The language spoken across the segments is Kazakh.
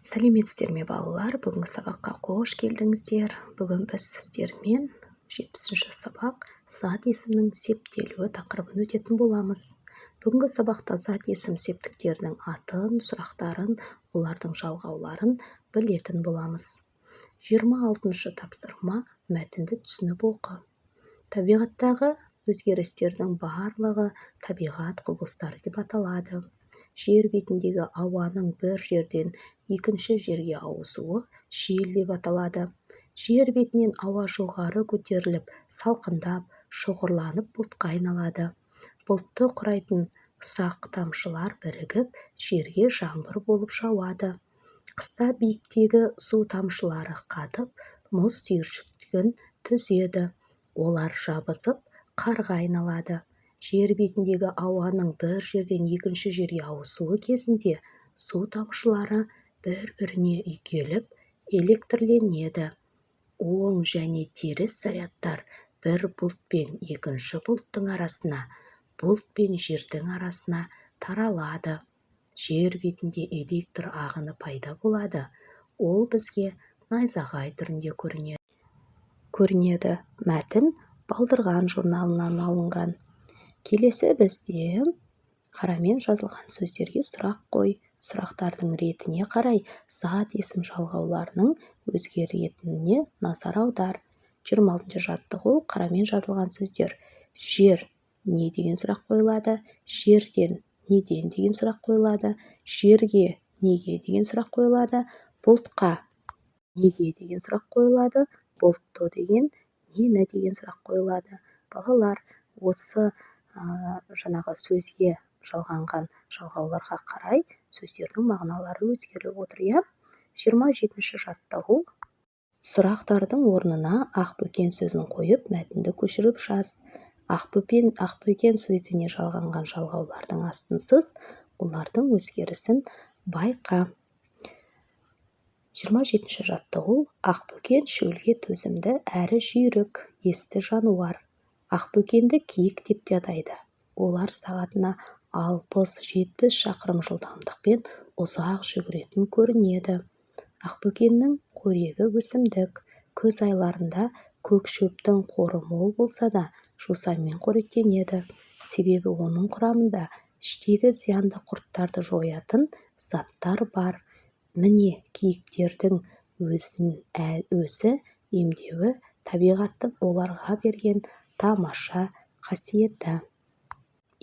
Сәлеметсіздер ме, балалар! Бүгінгі сабаққа қош келдіңіздер! Бүгін біз сіздермен 70-сабақ, «Зат есімнің септелуі» тақырыбын өтетін боламыз. Бүгінгі сабақта зат есім септіктерінің атын, сұрақтарын, олардың жалғауларын білетін боламыз. 26-тапсырма. Мәтінді түсініп оқы. Табиғаттағы өзгерістердің барлығы табиғат құбылыстары деп аталады. Жер бетіндегі ауаның бір жерден екінші жерге ауысуы жел деп аталады. Жер бетінен ауа жоғары көтеріліп, салқындап, шоғырланып, бұлтқа айналады. Бұлтты құрайтын ұсақ тамшылар бірігіп, жерге жаңбыр болып жауады. Қыста биіктегі су тамшылары қатып, мұз түйіршігін түзеді. Олар жабысып, қарға айналады. Жер бетіндегі ауаның бір жерден екінші жерге ауысуы кезінде су тамшылары бір-біріне үйкеліп, электрленеді. Оң және теріс зарядтар бір бұлт пен екінші бұлттың арасына, бұлт пен жердің арасына таралады. Жер бетінде электр ағыны пайда болады. Ол бізге найзағай түрінде көрінеді. Мәтін «Балдырған» журналынан алынған. Келесі бізде қарамен жазылған сөздерге сұрақ қой. Сұрақтардың ретіне қарай зат есім жалғауларының өзгеретініне назар аудар. 26-жаттығу. Қарамен жазылған сөздер. Жер не деген сұрақ қойылады, жерден неден деген сұрақ қойылады, жерге неге деген сұрақ қойылады, бұлтқа неге деген сұрақ қойылады, бұлтты деген нені деген сұрақ қойылады. Балалар, осы жаңағы сөзге жалғанған жалғауларға қарай сөздердің мағыналары өзгеріп отыр, иә. 27-жаттығу. Сұрақтардың орнына «ақбөкен» сөзін қойып, мәтінді көшіріп жаз. Ақбөкен сөзіне жалғанған жалғаулардың астын сыз, олардың өзгерісін байқа. 27-жаттығу. Ақбөкен шөлге төзімді әрі жүйрік, есті жануар. Ақбөкенді киік деп те атайды. Олар сағатына 60-70 шақырым жылдамдықпен ұзақ жүгіретін көрінеді. Ақбөкеннің қорегі өсімдік. Күз айларында көк шөптің қоры мол болса да, жусанмен қоректенеді. Себебі оның құрамында іштегі зиянды құрттарды жоятын заттар бар. Міне, киіктердің өзін өзі емдеуі табиғаттың оларға берген тамаша қасиеті.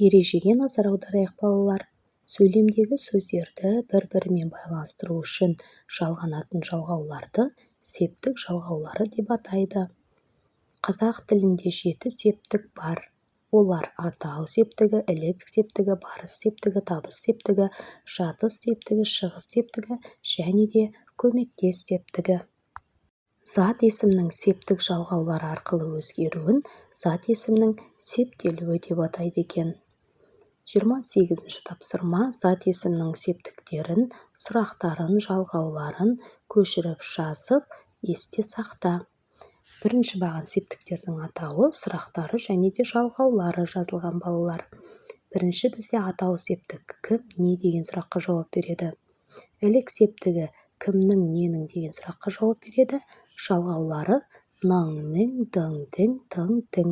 Ережеге назар аударайық, балалар. Сөйлемдегі сөздерді бір-бірімен байланыстыру үшін жалғанатын жалғауларды септік жалғаулары деп атайды. Қазақ тілінде жеті септік бар. Олар: атау септігі, ілік септігі, барыс септігі, табыс септігі, жатыс септігі, шығыс септігі және де көмектес септігі. Зат есімнің септік жалғаулары арқылы өзгеруін зат есімнің септелуі деп атайды екен. 28-тапсырма. Зат есімнің септіктерін, сұрақтарын, жалғауларын көшіріп жазып, есте сақта. Бірінші баған: септіктердің атауы, сұрақтары және де жалғаулары жазылған, балалар. Бірінші бізде атау септік кім, не деген сұраққа жауап береді. Ілік септігі кімнің, ненің деген сұраққа жауап береді. Жалғаулары ның, нің, дың, дің, тың, тің.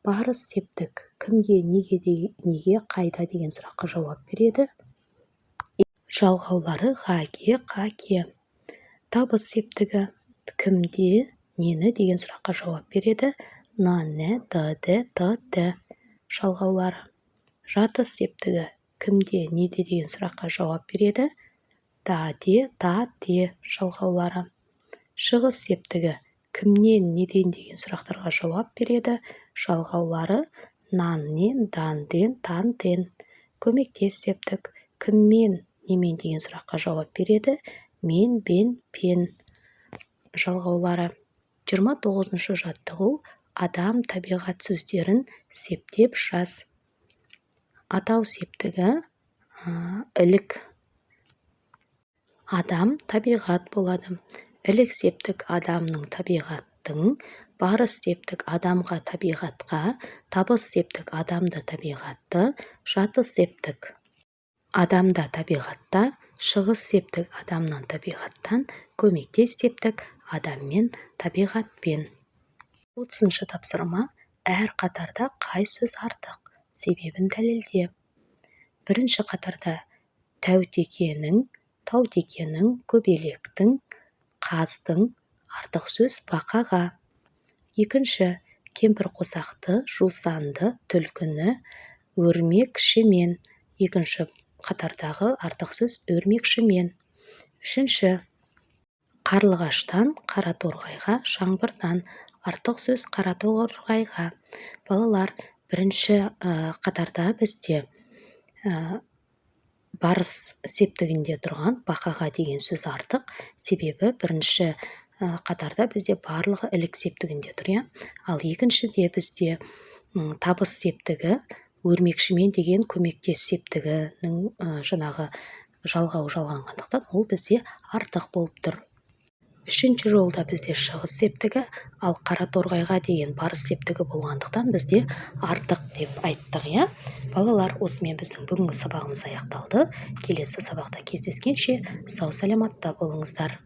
Барыс септік кімге, неге, неге, қайда деген сұраққа жауап береді. Жалғаулары ға, ге, қа, ке. Табыс септігі кімде, нені деген сұраққа жауап береді. Ны, ні, ды, ді, ты, ті жалғаулары. Жатыс септігі кімде, неде деген сұраққа жауап береді. Да, де, та, те жалғаулары. Шығыс септігі кімнен, неден деген сұрақтарға жауап береді. Жалғаулары нан, нен, дан, ден, тан, тен. Көмектес септік кіммен, немен деген сұраққа жауап береді. Мен, бен, пен жалғаулары. 29-жаттығу. Адам, табиғат сөздерін септеп жаз. Атау септігі ілік адам, табиғат болады. Ілік септік адамның, табиғаттың. Барыс септік адамға, табиғатқа. Табыс септік адамды, табиғатты. Жатыс септік адамда, табиғатта. Шығыс септік адамнан, табиғаттан, көмектес септік адаммен, табиғатпен. 30-тапсырма. Әр қатарда қай сөз артық, себебін дәлелде. Бірінші қатарда тәутекенің, таутекенің, көбелектің, қаздың, артық сөз бақаға. Екінші: кемпірқосақты, жусанды, түлкіні, өрмекшімен. Екінші қатардағы артық сөз өрмекшімен. Үшінші: қарлығаштан, қараторғайға, жаңбырдан, артық сөз қараторғайға. Балалар, бірінші қатарда бізде барыс септігінде тұрған бақаға деген сөз артық, себебі бірінші қатарда бізде барлығы ілік септігінде тұр, иә. Ал екіншіде бізде табыс септігі, өрмекшімен деген көмектес септігінің жаңағы жалғауы жалғанғандықтан, ол бізде артық болып тұр. Үшінші жолда бізде шығыс септігі, ал қараторғайға деген барыс септігі болғандықтан, бізде артық деп айттық, иә. Балалар, осымен біздің бүгінгі сабағымыз аяқталды. Келесі сабақта кездескенше, сау саламатта болыңыздар.